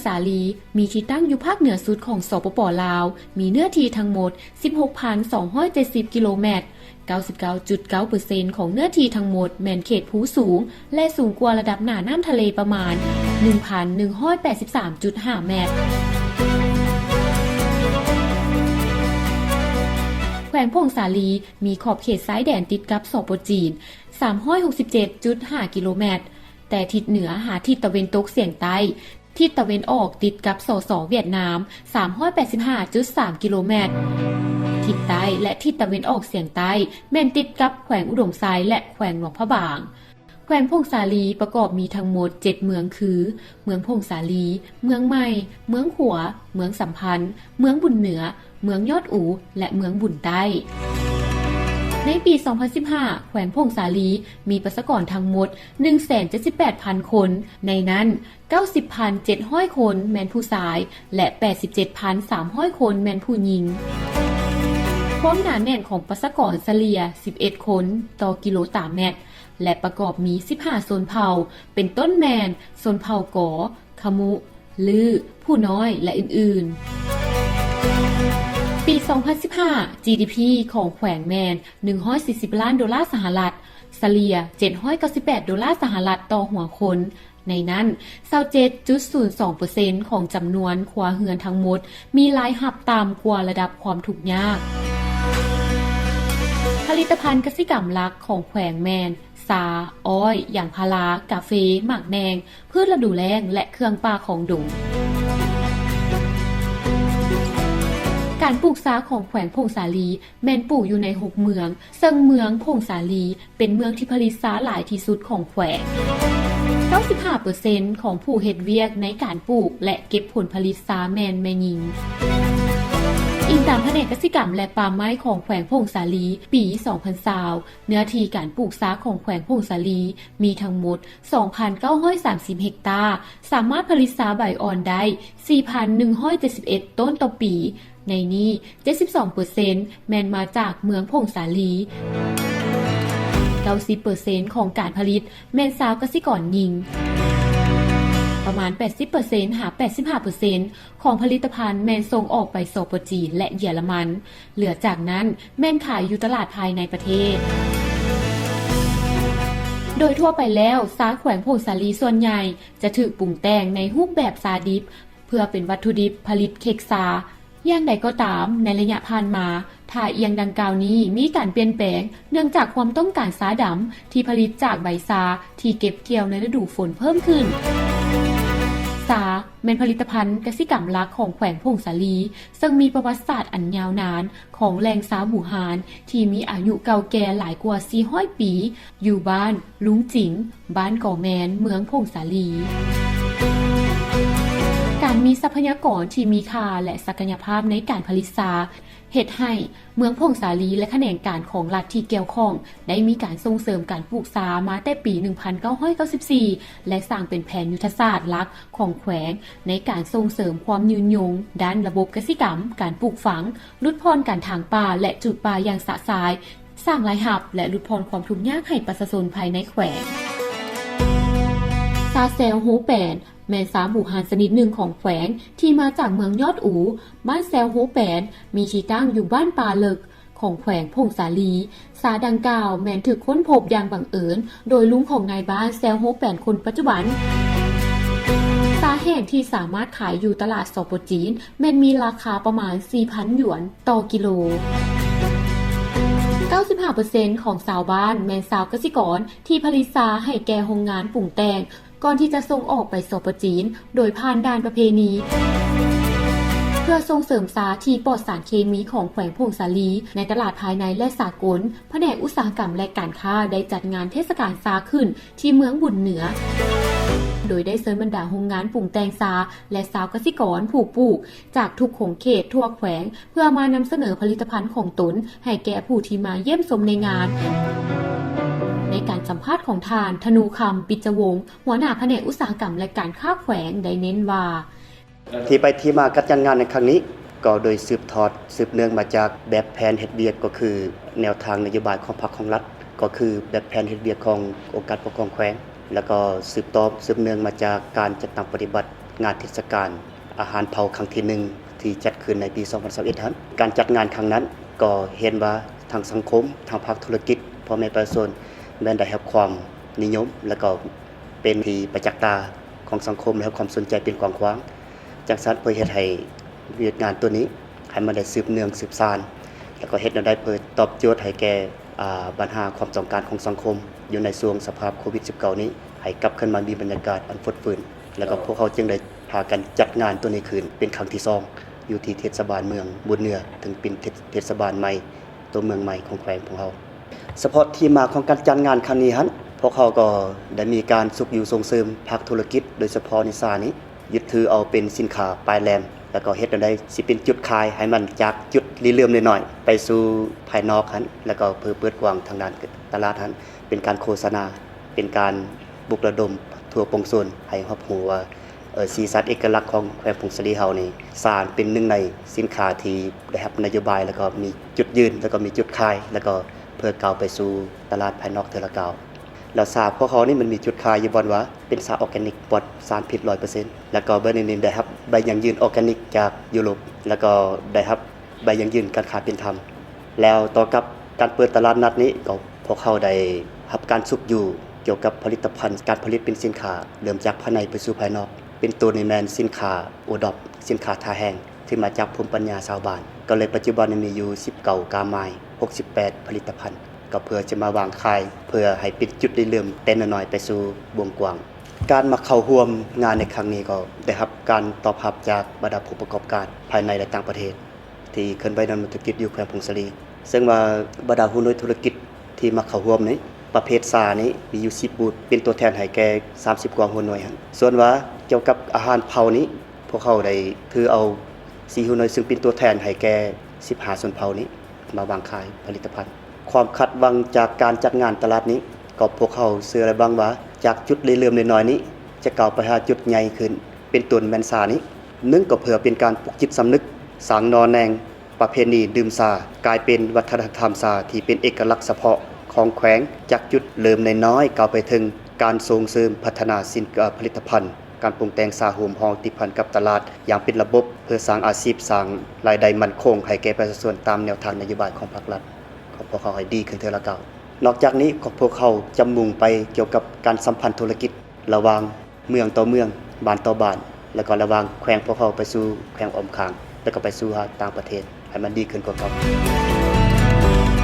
ສາລີ ມີທີ່ຕັ້ງຢູ່ພາກເໜືອສຸດຂອງ ສປປ ລາວ, ມີເນື້ອທີ່ທັງໝົດ ສິບຫົກພັນສອງຮ້ອຍເຈັດສິບ ກິໂລແມັດ, ເກົ້າສິບເກົ້າຈຸດເກົ້າເປີເຊັນ ຂອງເນື້ອທີ່ທັງໝົດແມ່ນເຂດພູສູງ ແລະ ສູງກວ່າລະດັບໜ້ານ້ຳທະເລປະມານ ໜຶ່ງພັນໜຶ່ງຮ້ອຍແປດສິບສາມຈຸດຫ້າແມັດ. ແຂວງຜົ້ງສາລີ ມີຂອບເຂດຊາຍແດນຕິດກັບ ສປ ຈີນ ສາມຮ້ອຍຫົກສິບເຈັດຈຸດຫ້າກິໂລແມັດ, ແຕ່ທິດເໜືອຫາທິດຕາເວັນຕົກສຽງໃຕ້, ທິດຕາເວັນອອກຕິດກັບ ສສ ຫວຽດນາມ ສາມຮ້ອຍແປດສິບຫ້າຈຸດສາມກິໂລແມັດ, ທິດໃຕ້ ແລະ ທິດຕາເວັນອອກສຽງໃຕ້ ແມ່ນຕິດກັບແຂວງອຸດົມໄຊ ແລະ ແຂວງຫຼວງພະບາງ. ແຂວງຜົ້ງສາລີປະກອບມີທັງໝົດເຈັດເມືອງຄື ເມືອງຜົ້ງສາລີ, ເມືອງໃໝ່, ເມືອງຂວາ, ເມືອງສຳພັນ, ເມືອງບຸນເໜືອ, ເມືອງຍອດອູ ແລະ ເມືອງບຸນໃຕ້. ໃນປີສອງພັນສິບຫ້າ ແຂວງຜົ້ງສາລີມີປະຊາກອນທັງໝົດ ໜຶ່ງແສນເຈັດສິບແປດພັນຄົນ, ໃນນັ້ນ ເກົ້າສິບພັນເຈັດຮ້ອຍຄົນແມ່ນຜູ້ຊາຍ ແລະ ແປດສິບເຈັດພັນສາມຮ້ອຍຄົນແມ່ນຜູ້ຍິງ. ຄວາມໜາແໜ້ນຂອງປະຊາກອນສະເລ່ຍສິບເອັດຄົນຕໍ່ກິໂລຕາແມັດ ແລະ ປະກອບມີສິບຫ້າຊົນເຜົ່າ ເປັນຕົ້ນແມ່ນຊົນເຜົ່າກໍ, ຂະມຸ, ລື, ຜູ້ນ້ອຍ ແລະ ອື່ນໆ. ປີສອງພັນສິບຫ້າ ຈີດີພີ ຂອງແຂວງແມ່ນໜຶ່ງຮ້ອຍສີ່ສິບລ້ານໂດລາສະຫະລັດ, ສະເລ່ຍເຈັດຮ້ອຍເກົ້າສິບແປດໂດລາສະຫະລັດຕໍ່ຫົວຄົນ. ໃນນັ້ນ ຊາວເຈັດຈຸດສູນສອງເປີເຊັນຂອງຈຳນວນຄົວເຮືອນທັງໝົດມີລາຍຮັບຕ່ຳກວ່າລະດັບຄວາມທຸກຍາກ. ຜະລິດຕະພັນກະສິກຳຫຼັກຂອງແຂວງແມ່ນຊາ, ອ້ອຍ, ຢາງພາລາ, ກາເຟ, ໝາກແໜ່ງ, ພືດລະດູແລ້ງ ແລະ ເຄື່ອງປ່າຂອງດົງ. ການປູກຊາຂອງແຂວງຜົ້ງສາລີ ແມ່ນປູກຢູ່ໃນຫົກເມືອງ, ເຊິ່ງເມືອງຜົ້ງສາລີເປັນເມືອງທີ່ຜະລິດຊາຫຼາຍທີ່ສຸດຂອງແຂວງ. ເກົ້າສິບຫ້າເປີເຊັນຂອງຜູ້ເຮັດວຽກໃນການປູກ ແລະ ເກັບຜົນຜະລິດຊາແມ່ນແມ່ຍິງ. ອີງຕາມພະແນກກະສິກຳ ແລະ ປ່າໄມ້ຂອງແຂວງຜົ້ງສາລີ, ປີສອງພັນຊາວ ເນື້ອທີ່ການປູກຊາຂອງແຂວງຜົ້ງສາລີມີທັງໝົດ ສອງພັນເກົ້າຮ້ອຍສາມສິບເຮັກຕາ, ສາມາດຜະລິດຊາໃບອ່ອນໄດ້ ສີ່ພັນໜຶ່ງຮ້ອຍເຈັດສິບເອັດຕົ້ນຕໍ່ປີ. ໃນນີ້ ເຈັດສິບສອງເປີເຊັນແມ່ນມາຈາກເມືອງຜົ້ງສາລີ, ເກົ້າສິບເປີເຊັນຂອງການຜະລິດແມ່ນຊາວກະສິກອນຍິງ, ປະມານ ແປດສິບເປີເຊັນຫາ ແປດສິບຫ້າເປີເຊັນຂອງຜະລິດຕະພັນແມ່ນສົ່ງອອກໄປ ສປ ຈີນ ແລະ ເຢຍລະມັນ, ເຫຼືອຈາກນັ້ນແມ່ນຂາຍຢູ່ຕະຫຼາດພາຍໃນປະເທດ. ໂດຍທົ່ວໄປແລ້ວ ຊາແຂວງຜົ້ງສາລີສ່ວນໃຫຍ່ຈະຖືກປຸງແຕ່ງໃນຮູບແບບຊາດິບ ເພື່ອເປັນວັດຖຸດິບຜະລິດເຄັກຊາ. ຢ່າງໃດກໍຕາມ, ໃນໄລຍະຜ່ານມາ, ທ່າອ່ຽງດັ່ງກ່າວນີ້ມີການປ່ຽນແປງ ເນື່ອງຈາກຄວາມຕ້ອງການຊາດຳທີ່ຜະລິດຈາກໃບຊາທີ່ເກັບກ່ຽວໃນລະດູຝົນເພີ່ມຂຶ້ນ. ຊາແມ່ນຜະລິດຕະພັນກະສິກຳຫຼັກຂອງແຂວງຜົ້ງສາລີ, ເຊິ່ງມີປະຫວັດສາດອັນຍາວນານຂອງແຫຼ່ງຊາບູຮານທີ່ມີອາຍຸເກົ່າແກ່ຫຼາຍກວ່າສີ່ຮ້ອຍປີ, ຢູ່ບ້ານລຸງຈິງ, ບ້ານກໍແມ່ນ, ເມືອງຜົ້ງສາລີ. ການມີຊັບພະຍາກອນທີ່ມີຄ່າ ແລະ ສັກກະຍະພາບໃນການຜະລິດຊາ ເຮັດໃຫ້ເມືອງຜົ້ງສາລີ ແລະ ຂະແໜງການຂອງລັດທີ່ກ່ຽວຂ້ອງ ໄດ້ມີການສົ່ງເສີມການປູກຊາມາແຕ່ປີໜຶ່ງພັນເກົ້າຮ້ອຍເກົ້າສິບສີ່ ແລະ ສ້າງເປັນແຜນຍຸດທະສາດຫຼັກຂອງແຂວງ ໃນການສົ່ງເສີມຄວາມຍືນຍົງດ້ານລະບົບກະສິກຳ, ການປູກຝັງ, ຫຼຸດຜ່ອນການຖາງປ່າ ແລະ ຈູດປ່າຢ່າງຊະຊາຍ, ສ້າງລາຍຮັບ ແລະ ຫຼຸດຜ່ອນຄວາມທຸກຍາກໃຫ້ປະຊາຊົນພາຍໃນແຂວງ. ຊາແຊວໂຮແປນ ແມ່ນຊາບູຮານຊະນິດໜຶ່ງຂອງແຂວງ ທີ່ມາຈາກເມືອງຍອດອູ. ບ້ານແຊວໂຮແປນ ມີທີ່ຕັ້ງຢູ່ບ້ານປ່າເລິກ ຂອງແຂວງຜົ້ງສາລີ. ຊາດັ່ງກ່າວແມ່ນຖືກຄົ້ນພົບຢ່າງບັງເອີນໂດຍລຸງຂອງນາຍບ້ານແຊວໂຮແປນຄົນປັດຈຸບັນ. ຊາແຫ້ງທີ່ສາມາດຂາຍຢູ່ຕະຫຼາດ ສປ ຈີນ ແມ່ນມີລາຄາປະມານສີ່ພັນຫຍວນຕໍ່ກິໂລ. ເກົ້າສິບຫ້າເປີເຊັນຂອງຊາວບ້ານແມ່ນຊາວກະສິກອນທີ່ຜະລິດຊາໃຫ້ແກ່ໂຮງງານປຸງແຕ່ງ ກ່ອນທີ່ຈະສົ່ງອອກໄປ ສປ ຈີນ ໂດຍຜ່ານດ່ານປະເພນີ. ເພື່ອສົ່ງເສີມຊາທີ່ປອດສານເຄມີຂອງແຂວງຜົ້ງສາລີໃນຕະຫຼາດພາຍໃນ ແລະ ສາກົນ, ພະແນກອຸດສາຫະກຳ ແລະ ການຄ້າ ໄດ້ຈັດງານເທດສະການຊາຂຶ້ນທີ່ເມືອງບຸນເໜືອ, ໂດຍໄດ້ເຊີນບັນດາໂຮງງານປຸງແຕ່ງຊາ ແລະ ຊາວກະສິກອນຜູ້ປູກຈາກທຸກຂົງເຂດທົ່ວແຂວງ ເພື່ອມານຳສະເໜີຜະລິດຕະພັນຂອງຕົນໃຫ້ແກ່ຜູ້ທີ່ມາຢ້ຽມຊົມໃນງານ. ໃນການສຳພາດຂອງທ່ານ ທະນູຄຳ ປິດຈະວົງ ຫົວໜ້າພະແນກອຸດສາຫະກຳ ແລະ ການຄ້າແຂວງ ໄດ້ເນັ້ນວ່າ ທີ່ໄປທີ່ມາການຈັດງານໃນຄັ້ງນີ້ ກໍໂດຍສືບທອດສືບເນື່ອງມາຈາກແບບແຜນເຮັດວຽກ ກໍຄືແນວທາງນະໂຍບາຍຂອງພັກຂອງລັດ ກໍຄືແບບແຜນເຮັດວຽກຂອງອົງການປົກຄອງແຂວງ ແລ້ວກໍສືບຕໍ່ສືບເນື່ອງມາຈາກການຈັດຕັ້ງປະຕິບັດ ງານເທດສະການອາຫານເຜົາຄັ້ງທີໜຶ່ງ ທີ່ຈັດຂຶ້ນໃນປີສອງພັນຊາວເອັດຫັ້ນ. ການຈັດງານຄັ້ງນັ້ນກໍເຫັນວ່າທັງສັງຄົມ, ທັງພາກທຸລະກິດ, ພໍ່ແມ່ປະຊາຊົນແມ່ນໄດ້ຮັບຄວາມນິຍົມ ແລະ ກໍເປັນທີ່ປະຈັກຕາຂອງສັງຄົມ ແລະ ໃຫ້ຄວາມສົນໃຈເປັນກວ້າງຂວາງ. ຈັ່ງຊັ້ນເພື່ອເຮັດໃຫ້ວຽກງານຕົວນີ້ໃຫ້ມັນໄດ້ສືບເນື່ອງສືບສານ ແລ້ວກໍເຮັດແນວໃດເພື່ອຕອບໂຈດໃຫ້ແກ່ ອາ ບັນຫາຄວາມຕ້ອງການຂອງສັງຄົມຢູ່ໃນຊ່ວງສະພາບໂຄວິດສິບເກົ້ານີ້ ໃຫ້ກັບຄືນມາມີບັນຍາກາດອັນຟົດຟື້ນ ແລ້ວກໍພວກເຮົາຈຶ່ງໄດ້ພາກັນຈັດງານຕົວນີ້ຂຶ້ນເປັນຄັ້ງທີສອງ ຢູ່ທີ່ເທດສະບານເມືອງບຸນເໜືອ ເຊິ່ງເປັນເທດ ເທດສະບານໃໝ່ ຕົວເມືອງໃໝ່ຂອງແຂວງຂອງເຮົາ. ສະເພາະທີ່ມາຂອງການຈັດງານຄັ້ງນີ້ຫັ້ນ ພວກເຮົາກໍໄດ້ມີການຊຸກຍູ້ສົ່ງເສີມພາກທຸລະກິດ ໂດຍສະເພາະໃນຊານີ້ ຍຶດຖືເອົາເປັນສິນຄ້າປ້າຍແຫຼມ ແລ້ວກໍເຮັດແນວໃດຊິເປັນຈຸດຂາຍໃຫ້ມັນຈາກຈຸດລິເລີ່ມນ້ອຍໆ ໄປສູ່ພາຍນອກຫັ້ນ ແລ້ວກໍເພື່ອເປີດກວ້າງທາງດ້ານຕະຫຼາດຫັ້ນ ເປັນການໂຄສະນາ ເປັນການປຸກລະດົມທົ່ວປວງຊົນໃຫ້ຮັບຮູ້ວ່າ ເອີ ສີສັນເອກະລັກຂອງແຂວງຜົ້ງສາລີເຮົານີ້ ຊາເປັນໜຶ່ງໃນສິນຄ້າທີ່ໄດ້ຮັບນະໂຍບາຍ ແລ້ວກໍມີຈຸດຢືນ ແລ້ວກໍມີຈຸດຂາຍ ແລ້ວກໍເພື່ອກ້າວໄປສູ່ຕະຫຼາດພາຍນອກເທື່ອລະກ້າວ. ແລ້ວຊາພວກເຮົານີ້ມັນມີຈຸດຂາຍຢູ່ບ່ອນວ່າເປັນຊາອອກແກນິກ ປອດສານພິດຮ້ອຍເປີເຊັນ ແລ້ວກໍບັດນີ້ໄດ້ຮັບໃບຢັ້ງຢືນອອກແກນິກຈາກຢູໂຣບ ແລ້ວກໍໄດ້ຮັບໃບຢັ້ງຢືນການຄ້າເປັນທຳ. ແລ້ວຕໍ່ກັບການເປີດຕະຫຼາດນັດນີ້ ກໍພວກເຮົາໄດ້ຮັບການຊຸກຍູ້ກ່ຽວກັບຜະລິດຕະພັນ ການຜະລິດເປັນສິນຄ້າ ເລີ່ມຈາກພາຍໃນໄປສູ່ພາຍນອກ ເປັນຕົ້ນນີ້ແມ່ນສິນຄ້າໂອດອບ ສິນຄ້າທ່າແຮງ ທີ່ມາຈາກພູມປັນຍາຊາວບ້ານ ກໍເລີຍປັດຈຸບັນນີ້ມີຢູ່ສິບເກົ້າກ້າໄມ້ ຫົກສິບແປດຜະລິດຕະພັນ ກໍເພື່ອຈະມາວາງຂາຍ ເພື່ອໃຫ້ເປັນຈຸດລິເລີ່ມແຕ່ນ້ອຍໆ ໄປສູ່ວົງກວ້າງ. ການມາເຂົ້າຮ່ວມງານໃນຄັ້ງນີ້ ກໍໄດ້ຮັບການຕອບຮັບຈາກບັນດາຜູ້ປະກອບການພາຍໃນ ແລະ ຕ່າງປະເທດ ທີ່ເຄື່ອນໄຫວດ້ານທຸລະກິດຢູ່ແຂວງຜົ້ງສາລີ ເຊິ່ງວ່າບັນດາຫົວໜ່ວຍທຸລະກິດທີ່ມາເຂົ້າຮ່ວມນີ້ ປະເພດຊານີ້ມີຢູ່ສິບບູດ ເປັນຕົວແທນໃຫ້ແກ່ສາມສິບກວ່າຫົວໜ່ວຍຫັ້ນ. ສ່ວນວ່າກ່ຽວກັບອາຫານເຜົານີ້ ພວກເຮົາໄດ້ຖືເອົາສີ່ຫົວໜ່ວຍ ເຊິ່ງເປັນຕົວແທນໃຫ້ແກ່ສິບຫ້າຊົນເຜົ່ານີ້ ມາວາງຂາຍຜະລິດຕະພັນ. ຄວາມຄາດຫວັງຈາກການຈັດງານຕະຫຼາດນີ້ ກໍພວກເຮົາເຊື່ອ ແລະ ຫວັງວ່າຈາກຈຸດລິເລີ່ມນ້ອຍໆນີ້ ຈະກ້າວໄປຫາຈຸດໃຫຍ່ຂຶ້ນ ເປັນຕົ້ນແມ່ນຊານີ້. ໜຶ່ງ ກໍເພື່ອເປັນການປຸກຈິດສຳນຶກ, ສ້າງໜໍ່ແໜງປະເພນີດື່ມຊາ ກາຍເປັນວັດທະນະທຳຊາທີ່ເປັນເອກະລັກສະເພາະຂອງແຂວງ, ຈາກຈຸດເລີ່ມນ້ອຍໆ ກ້າວໄປເຖິງການສົ່ງເສີມພັດທະນາສິນ ເອີ ຜະລິດຕະພັນ ການປຸງແຕ່ງຊາໂຮມຮອງຕິດພັນກັບຕະຫຼາດຢ່າງເປັນລະບົບ ເພື່ອສ້າງອາຊີບ, ສ້າງລາຍໄດ້ໝັ້ນຄົງໃຫ້ແກ່ປະຊາຊົນຕາມແນວທາງນະໂຍບາຍຂອງພາກລັດ ຂອງພວກເຮົາໃຫ້ດີຂຶ້ນເທື່ອລະກ້າວ. ນອກຈາກນີ້ ພວກເຮົາຈະມຸ່ງໄປກ່ຽວກັບການສຳພັນທຸລະກິດລະຫວ່າງເມືອງຕໍ່ເມືອງ, ບ້ານຕໍ່ບ້ານ ແລ້ວກໍລະຫວ່າງແຂວງພວກເຮົາໄປສູ່ແຂວງອ້ອມຂ້າງ ແລ້ວກໍໄປສູ່ຫາຕ່າງປະເທດໃຫ້ມັນດີຂຶ້ນກວ່າເກົ່າ.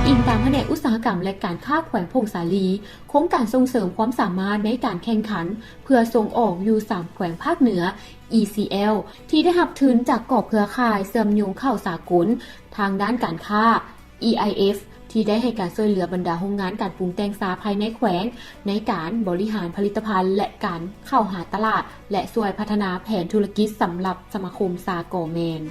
ອີງຕາມພະແນກອຸດສາຫະກຳ ແລະ ການຄ້າແຂວງຜົ້ງສາລີ, ໂຄງການສົ່ງເສີມຄວາມສາມາດໃນການແຂ່ງຂັນເພື່ອສົ່ງອອກຢູ່ສາມແຂວງພາກເໜືອ ECL ທີ່ໄດ້ຮັບທຶນຈາກກອບເຄືອຂ່າຍເຊື່ອມໂຍງເຂົ້າສາກົນທາງດ້ານການຄ້າ EIF ທີ່ໄດ້ໃຫ້ການຊ່ວຍເຫຼືອບັນດາໂຮງງານການປຸງແຕ່ງຊາພາຍໃນແຂວງ ໃນການບໍລິຫານຜະລິດຕະພັນ ແລະ ການເຂົ້າຫາຕະຫຼາດ ແລະ ຊ່ວຍພັດທະນາແຜນທຸລະກິດສຳລັບສະມາຄົມຊາກໍແມ່ນ.